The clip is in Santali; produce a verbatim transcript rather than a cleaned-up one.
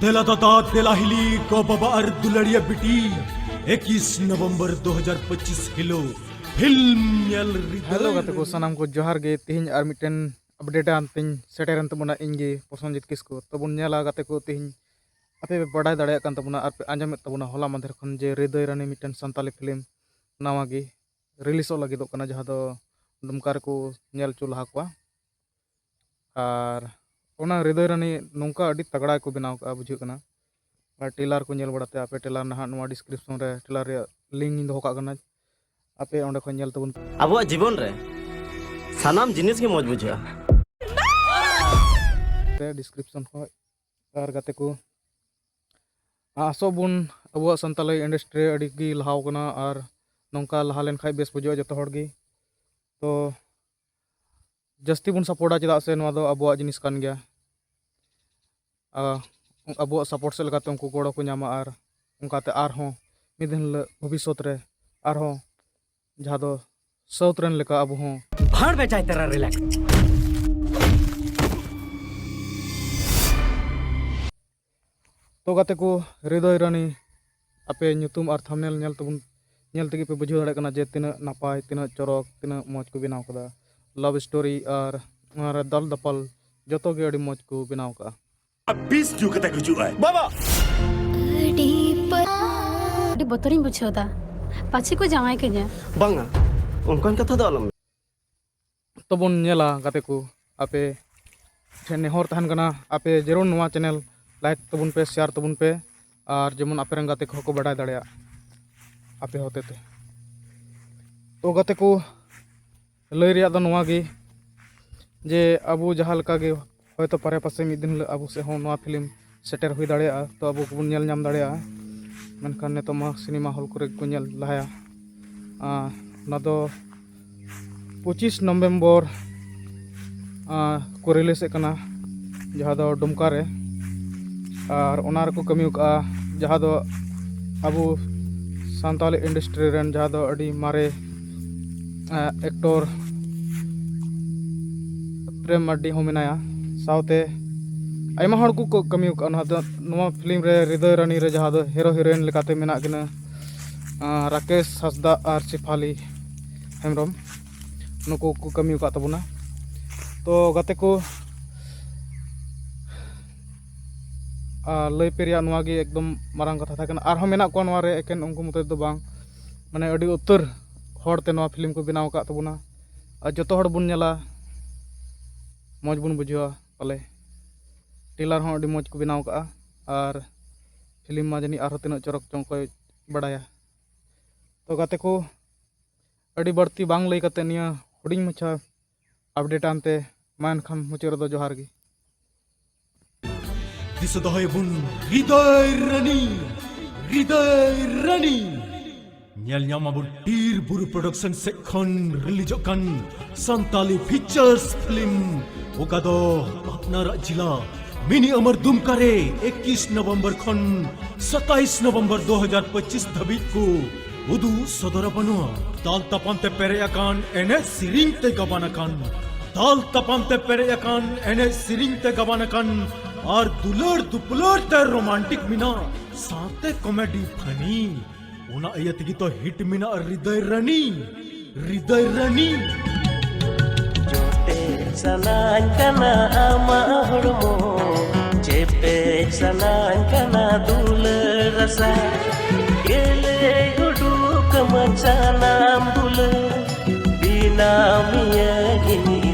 ᱫᱮᱞᱟ ᱫᱟᱫᱟ, ᱫᱮᱞᱟ ᱦᱤᱞᱤ, ᱜᱚ ᱵᱟᱵᱟ ᱟᱨ ᱫᱩᱞᱟᱹᱲᱤᱭᱟᱹ ᱵᱤᱴᱤ, ᱮᱠᱤᱥ ᱱᱚᱵᱷᱮᱢᱵᱚᱨ ᱫᱩ ᱦᱟᱡᱟᱨ ᱯᱚᱸᱪᱤᱥ ᱦᱤᱞᱳᱜ ᱯᱷᱤᱞᱢ ᱧᱮᱞ ᱨᱤᱫᱟᱹᱭ ᱦᱮᱞᱳ ᱜᱟᱛᱮ ᱠᱚ, ᱨᱮ᱾ ᱥᱟᱱᱟᱢ ᱠᱚ ᱡᱚᱦᱟᱨ ᱜᱮ᱾ ᱛᱮᱦᱮᱧ ᱟᱨ ᱢᱤᱫᱴᱮᱱ ᱟᱯᱰᱮᱴ ᱟᱱᱛᱤᱧ ᱥᱮᱴᱮᱨᱮᱱ ᱛᱟᱵᱚᱱᱟ, ᱤᱧ ᱜᱮ ᱯᱨᱚᱥᱚᱱᱡᱤᱛ ᱠᱤᱥᱠᱩ᱾ ᱛᱚᱵᱚᱱ ᱧᱮᱞᱟ ᱜᱟᱛᱮ ᱠᱚ, ᱛᱮᱦᱮᱧ ᱟᱯᱮ ᱯᱮ ᱵᱟᱰᱟᱭ ᱫᱟᱲᱮᱭᱟᱜ ᱠᱟᱱ ᱛᱟᱵᱚᱱᱟ ᱟᱨ ᱯᱮ ᱟᱸᱡᱚᱢᱮᱫ ᱛᱟᱵᱚᱱᱟ, ᱦᱚᱞᱟ ᱢᱟᱫᱷᱮᱨ ᱠᱷᱚᱱ ᱡᱮ ᱦᱨᱤᱫᱚᱭ ᱨᱟᱱᱤ ᱢᱤᱫᱴᱮᱱ ᱥᱟᱱᱛᱟᱞᱤ ᱯᱷᱤᱞᱢ ᱱᱟᱣᱟ ᱜᱮ ᱨᱤᱞᱤᱥᱚᱜ ᱞᱟᱹᱜᱤᱫᱚᱜ ᱠᱟᱱᱟ, ᱡᱟᱦᱟᱸ ᱫᱚ ᱰᱩᱢᱠᱟ ᱨᱮᱠᱚ ᱧᱮᱞ ᱦᱚᱪᱚ ᱞᱟᱦᱟ ᱠᱚᱣᱟ᱾ ᱟᱨ ᱚᱱᱟ ᱦᱨᱤᱫᱚᱭ ᱨᱟᱱᱤ ᱱᱚᱝᱠᱟ ᱟᱹᱰᱤ ᱛᱟᱜᱲᱟ ᱜᱮᱠᱚ ᱵᱮᱱᱟᱣ ᱠᱟᱜᱼᱟ, ᱵᱩᱡᱷᱟᱹᱜ ᱠᱟᱱᱟ᱾ ᱟᱨ ᱴᱨᱮᱞᱟᱨ ᱠᱚ ᱧᱮᱞ ᱵᱟᱲᱟᱛᱮ, ᱟᱯᱮ ᱴᱨᱮᱞᱟᱨ ᱱᱟᱦᱟᱜ ᱱᱚᱣᱟ ᱰᱤᱥᱠᱨᱤᱯᱥᱚᱱ ᱨᱮ ᱴᱨᱮᱞᱟᱨ ᱨᱮᱭᱟᱜ ᱞᱤᱝᱠ ᱤᱧ ᱫᱚᱦᱚ ᱠᱟᱜ ᱠᱟᱱᱟ, ᱟᱯᱮ ᱚᱸᱰᱮ ᱠᱷᱚᱱ ᱧᱮᱞ ᱛᱟᱵᱚᱱ ᱯᱮ᱾ ᱟᱵᱚᱣᱟᱜ ᱡᱤᱵᱚᱱ ᱨᱮ ᱥᱟᱱᱟᱢ ᱡᱤᱱᱤᱥ ᱜᱮ ᱢᱚᱡᱽ ᱵᱩᱡᱷᱟᱹᱜᱼᱟ᱾ ᱯᱮ ᱰᱤᱥᱠᱨᱤᱯᱥᱚᱱ ᱠᱷᱚᱱ᱾ ᱟᱨ ᱜᱟᱛᱮ ᱠᱚ, ᱟᱥᱚᱜ ᱵᱚᱱ ᱟᱵᱚᱣᱟᱜ ᱥᱟᱱᱛᱟᱞᱤ ᱤᱱᱰᱟᱥᱴᱨᱤ ᱟᱹᱰᱤ ᱜᱮ ᱞᱟᱦᱟᱣ ᱠᱟᱱᱟ ᱟᱨ ᱱᱚᱝᱠᱟ ᱞᱟᱦᱟ ᱞᱮᱱᱠᱷᱟᱱ ᱵᱮᱥ ᱵᱩᱡᱷᱟᱹᱜᱼᱟ ᱡᱚᱛᱚ ᱦᱚᱲ ᱜᱮ᱾ ᱛᱚ ᱡᱟᱹᱥᱛᱤ ᱵᱚᱱ ᱥᱟᱯᱳᱨᱴᱟ, ᱪᱮᱫᱟᱜ ᱥᱮ ᱱᱚᱣᱟ ᱫᱚ ᱟᱵᱚᱣᱟᱜ ᱡᱤᱱᱤᱥ ᱠᱟᱱ ᱜᱮᱭᱟ᱾ ᱟ, ᱟᱵᱚᱣᱟᱜ ᱥᱟᱯᱳᱨᱴ ᱥᱮᱫ ᱞᱮᱠᱟᱛᱮ ᱩᱱᱠᱩ ᱜᱚᱲᱚ ᱠᱚ ᱧᱟᱢᱟ ᱟᱨ ᱚᱱᱠᱟᱛᱮ ᱟᱨᱦᱚᱸ ᱢᱤᱫ ᱫᱤᱱ ᱦᱤᱞᱳᱜ ᱵᱷᱚᱵᱤᱥᱥᱚᱛ ᱨᱮ ᱟᱨᱦᱚᱸ ᱡᱟᱦᱟᱸ ᱫᱚ ᱥᱟᱣᱩᱛᱷ ᱨᱮᱱ ᱞᱮᱠᱟ ᱟᱵᱚ ᱦᱚᱸ᱾ ᱵᱷᱟᱲ ᱵᱮᱪᱟᱭ ᱛᱮᱨᱟ ᱨᱤᱞᱮᱠᱥ᱾ ᱛᱚ ᱜᱟᱛᱮ ᱠᱚ, ᱦᱨᱤᱫᱚᱭ ᱨᱟᱱᱤ ᱟᱯᱮ ᱧᱩᱛᱩᱢ ᱟᱨ ᱛᱷᱟᱢᱵᱱᱮᱞ ᱧᱮᱞ ᱛᱟᱵᱚᱱ, ᱧᱮᱞ ᱛᱮᱜᱮ ᱯᱮ ᱵᱩᱡᱷᱟᱹᱣ ᱫᱟᱲᱮᱭᱟᱜ ᱠᱟᱱᱟ ᱡᱮ ᱛᱤᱱᱟᱹᱜ ᱱᱟᱯᱟᱭ, ᱛᱤᱱᱟᱹᱜ ᱪᱚᱨᱚᱠ, ᱛᱤᱱᱟᱹᱜ ᱢᱚᱡᱽ ᱠᱚ ᱵᱮᱱᱟᱣ ᱠᱟᱫᱟ᱾ ᱞᱟᱵᱷ ᱥᱴᱳᱨᱤ ᱟᱨ ᱚᱱᱟᱨᱮ ᱫᱟᱞ ᱫᱟᱯᱟᱞ ᱡᱚᱛᱚ ᱜᱮ ᱟᱹᱰᱤ ᱢᱚᱡᱽ ᱠᱚ ᱵᱮᱱᱟᱣ ᱠᱟᱜᱼᱟ᱾ ᱵᱤᱥ ᱧᱩ ᱠᱟᱛᱮ ᱜᱩᱡᱩᱜ ᱟᱭ᱾ ᱵᱟᱵᱟ! ᱟᱹᱰᱤ ᱯᱟ- ᱟᱹᱰᱤ ᱵᱚᱛᱚᱨᱤᱧ ᱵᱩᱡᱷᱟᱹᱣ ᱫᱟ, ᱯᱟᱪᱷᱮ ᱠᱚ ᱡᱟᱶᱟᱭ ᱠᱟᱹᱧᱟ᱾ ᱵᱟᱝᱟ, ᱚᱱᱠᱟᱱ ᱠᱟᱛᱷᱟ ᱫᱚ ᱟᱞᱚᱢ ᱢᱮᱱ᱾ ᱛᱚᱵᱚᱱ ᱧᱮᱞᱟ ᱜᱟᱛᱮ ᱠᱚ, ᱟᱯᱮ ᱴᱷᱮᱱ ᱱᱮᱦᱚᱨ ᱛᱟᱦᱮᱱ ᱠᱟᱱᱟ, ᱟᱯᱮ ᱡᱟᱹᱨᱩᱲ ᱱᱚᱣᱟ ᱪᱮᱱᱮᱞ ᱞᱟᱭᱤᱠ ᱛᱟᱵᱚᱱ ᱯᱮ, ᱥᱮᱭᱟᱨ ᱛᱟᱵᱚᱱ ᱯᱮ, ᱟᱨ ᱡᱮᱢᱚᱱ ᱟᱯᱮ ᱨᱮᱱ ᱜᱟᱛᱮ ᱠᱚᱦᱚᱸ ᱠᱚ ᱵᱟᱰᱟᱭ ᱫᱟᱲᱮᱭᱟᱜ ᱟᱯᱮ ᱦᱚᱛᱮ ᱛᱮ᱾ ᱛᱚ ᱜᱟᱛᱮ ᱠᱚ, ᱞᱟᱹᱭ ᱨᱮᱭᱟᱜ ᱫᱚ ᱱᱚᱣᱟ ᱜᱮ ᱡᱮ ᱟᱵᱚ ᱡᱟᱦᱟᱸ ᱞᱮᱠᱟ ᱜᱮ ᱦᱚᱭᱛᱳ ᱯᱟᱨᱮ ᱯᱟᱥᱮ ᱢᱤᱫ ᱫᱤᱱ ᱦᱤᱞᱳᱜ ᱟᱵᱚ ᱥᱮᱫ ᱦᱚᱸ ᱱᱚᱣᱟ ᱯᱷᱤᱞᱢ ᱥᱮᱴᱮᱨ ᱦᱩᱭ ᱫᱟᱲᱮᱭᱟᱜᱼᱟ, ᱛᱚ ᱟᱵᱚ ᱠᱚᱵᱚᱱ ᱧᱮᱞ ᱧᱟᱢ ᱫᱟᱲᱮᱭᱟᱜᱼᱟ᱾ ᱢᱮᱱᱠᱷᱟᱱ ᱱᱤᱛᱚᱜ ᱢᱟ ᱥᱤᱱᱮᱢᱟ ᱦᱚᱞ ᱠᱚᱨᱮ ᱜᱮᱠᱚ ᱧᱮᱞ ᱞᱟᱦᱟᱭᱟ᱾ ᱟᱨ ᱚᱱᱟ ᱫᱚ ᱯᱚᱸᱪᱤᱥ ᱱᱚᱵᱷᱮᱢᱵᱚᱨ, ᱟᱸ, ᱠᱚ ᱨᱤᱞᱤᱡᱮᱫ ᱠᱟᱱᱟ, ᱡᱟᱦᱟᱸ ᱫᱚ ᱰᱩᱢᱠᱟ ᱨᱮ᱾ ᱟᱨ ᱚᱱᱟ ᱨᱮᱠᱚ ᱠᱟᱹᱢᱤ ᱟᱠᱟᱫᱼᱟ, ᱡᱟᱦᱟᱸ ᱫᱚ ᱟᱵᱚ ᱥᱟᱱᱛᱟᱞᱤ ᱤᱱᱰᱟᱥᱴᱨᱤ ᱨᱮᱱ ᱡᱟᱦᱟᱸ ᱫᱚ ᱟᱹᱰᱤ ᱢᱟᱨᱮ, ᱟᱸ, ᱮᱠᱴᱚᱨ ᱯᱨᱮᱢ ᱢᱟᱨᱰᱤ ᱦᱚᱸ ᱢᱮᱱᱟᱭᱟ, ᱥᱟᱶᱛᱮ ᱟᱭᱢᱟ ᱦᱚᱲ ᱠᱚ ᱠᱚ ᱠᱟᱹᱢᱤ ᱟᱠᱟᱫᱼᱟ ᱱᱚᱣᱟ ᱫᱚ, ᱱᱚᱣᱟ ᱯᱷᱤᱞᱢ ᱨᱮ ᱦᱨᱤᱫᱚᱭ ᱨᱟᱱᱤ ᱨᱮ ᱡᱟᱦᱟᱸ ᱫᱚ ᱦᱤᱨᱳ ᱦᱤᱨᱳᱭᱤᱱ ᱞᱮᱠᱟᱛᱮ ᱢᱮᱱᱟᱜ ᱠᱤᱱᱟ, ᱟᱸ, ᱨᱟᱠᱮᱥ ᱦᱟᱸᱥᱫᱟ ᱟᱨ ᱥᱮᱯᱷᱟᱞᱤ ᱦᱮᱢᱵᱨᱚᱢ, ᱱᱩᱠᱩ ᱠᱚ ᱠᱟᱹᱢᱤ ᱟᱠᱟᱫ ᱛᱟᱵᱚᱱᱟ᱾ ᱛᱚ ᱜᱟᱛᱮ ᱠᱚ, ᱟᱨ ᱞᱟᱹᱭ ᱯᱮ ᱨᱮᱭᱟᱜ ᱱᱚᱣᱟ ᱜᱮ ᱮᱠᱫᱚᱢ ᱢᱟᱨᱟᱝ ᱠᱟᱛᱷᱟ ᱛᱟᱦᱮᱸ ᱠᱟᱱᱟ᱾ ᱟᱨᱦᱚᱸ ᱢᱮᱱᱟᱜ ᱠᱚᱣᱟ ᱱᱚᱣᱟ ᱨᱮ, ᱮᱠᱮᱱ ᱩᱱᱠᱩ ᱢᱚᱛᱚ ᱫᱚ ᱵᱟᱝ, ᱢᱟᱱᱮ ᱟᱹᱰᱤ ᱩᱛᱟᱹᱨ ᱦᱚᱲ ᱛᱮ ᱱᱚᱣᱟ ᱯᱷᱤᱞᱢ ᱠᱚ ᱵᱮᱱᱟᱣ ᱟᱠᱟᱫ ᱛᱟᱵᱚᱱᱟ᱾ ᱟᱨ ᱡᱚᱛᱚ ᱦᱚᱲ ᱵᱚᱱ ᱧᱮᱞᱟ, ᱢᱚᱡᱽ ᱵᱚᱱ ᱵᱩᱡᱷᱟᱹᱣᱟ ᱯᱟᱞᱮ᱾ ᱴᱨᱮᱞᱟᱨ ᱦᱚᱸ ᱟᱹᱰᱤ ᱢᱚᱡᱽ ᱠᱚ ᱵᱮᱱᱟᱣ ᱟᱠᱟᱫᱼᱟ, ᱟᱨ ᱯᱷᱤᱞᱢ ᱢᱟ ᱡᱟᱹᱱᱤᱡ ᱟᱨᱦᱚᱸ ᱛᱤᱱᱟᱹᱜ ᱪᱚᱨᱚᱠ ᱪᱚᱝ ᱚᱠᱚᱭ ᱵᱟᱰᱟᱭᱟ᱾ ᱛᱚ ᱜᱟᱛᱮ ᱠᱚ, ᱟᱹᱰᱤ ᱵᱟᱹᱲᱛᱤ ᱵᱟᱝ ᱞᱟᱹᱭ ᱠᱟᱛᱮ ᱱᱤᱭᱟᱹ ᱦᱩᱰᱤᱧ ᱢᱟᱪᱷᱟ ᱟᱯᱰᱮᱴ ᱟᱱᱛᱮ, ᱢᱟ ᱮᱱᱠᱷᱟᱱ ᱢᱩᱪᱟᱹᱫ ᱨᱮᱫᱚ ᱡᱚᱦᱟᱨ ᱜᱮ᱾ ᱫᱤᱥᱟᱹ ᱫᱚᱦᱚᱭᱟᱵᱚᱱ ᱦᱨᱤᱫᱚᱭ ᱨᱟᱱᱤ, ᱦᱨᱤᱫᱚᱭ ᱨᱟᱱᱤ᱾ ᱧᱮᱞ ᱧᱟᱢ ᱟᱵᱚᱱ ᱴᱤᱨ ᱵᱩᱨᱩ ᱯᱨᱚᱰᱟᱠᱥᱚᱱ ᱥᱮᱫ ᱠᱷᱚᱱ ᱨᱤᱞᱤᱡᱚᱜ ᱠᱟᱱ ᱥᱟᱱᱛᱟᱞᱤ ᱯᱷᱤᱪᱟᱨᱥ ᱯᱷᱤᱞᱢ, ᱚᱠᱟ ᱫᱚ ᱟᱯᱱᱟᱨᱟᱜ ᱡᱤᱞᱟ ᱢᱤᱱᱤ ᱟᱢᱟᱨ ᱫᱩᱢᱠᱟ ᱨᱮ ᱮᱠᱤᱥ ᱱᱚᱵᱷᱮᱢᱵᱚᱨ ᱠᱷᱚᱱ ᱥᱟᱛᱟᱭᱤᱥ ᱱᱚᱵᱷᱮᱢᱵᱚᱨ ᱫᱩ ᱦᱟᱡᱟᱨ ᱯᱚᱸᱪᱤᱥ ᱫᱷᱟᱹᱵᱤᱡ ᱠᱚ ᱩᱫᱩᱜ ᱥᱚᱫᱚᱨ ᱟᱵᱚᱱᱟ᱾ ᱫᱟᱞ ᱛᱟᱯᱟᱢ ᱛᱮ ᱯᱮᱨᱮᱡ ᱟᱠᱟᱱ ᱮᱱᱮᱡ ᱥᱮᱨᱮᱧ ᱛᱮ ᱜᱟᱵᱟᱱ ᱟᱠᱟᱱ, ᱫᱟᱞ ᱛᱟᱯᱟᱢ ᱛᱮ ᱯᱮᱨᱮᱡ ᱟᱠᱟᱱ ᱮᱱᱮᱡ ᱥᱮᱨᱮᱧ ᱛᱮ ᱜᱟᱵᱟᱱ ᱟᱠᱟᱱ ᱟᱨ ᱫᱩᱞᱟᱹᱲ ᱫᱩᱯᱞᱟᱹᱲ ᱛᱮ ᱨᱳᱢᱟᱱᱴᱤᱠ ᱢᱮᱱᱟᱜ ᱥᱟᱶᱛᱮ ᱠᱚᱢᱮᱰᱤ ᱯᱷᱟᱱᱤ᱾ ᱚᱱᱟ ᱤᱭᱟᱹ ᱛᱮᱜᱮ ᱛᱚ ᱦᱤᱴ ᱢᱮᱱᱟᱜ ᱦᱨᱤᱫᱚᱭ ᱨᱟᱱᱤ, ᱦᱨᱤᱫᱚᱭ ᱨᱟᱱᱤ᱾ ᱡᱚᱴᱮᱫ ᱥᱟᱱᱟᱧ ᱠᱟᱱᱟ ᱟᱢᱟᱜ ᱦᱚᱲᱢᱚ, ᱪᱮᱯᱮᱡ ᱥᱟᱱᱟᱧ ᱠᱟᱱᱟ ᱫᱩᱞᱟᱹᱲ ᱨᱟᱥᱟ, ᱜᱮᱞᱮ ᱩᱰᱩᱠ ᱟᱢᱟ ᱡᱟᱱᱟᱢ ᱫᱩᱞᱟᱹᱲ, ᱵᱮᱱᱟᱣ ᱢᱮᱭᱟᱹᱧ ᱤᱧ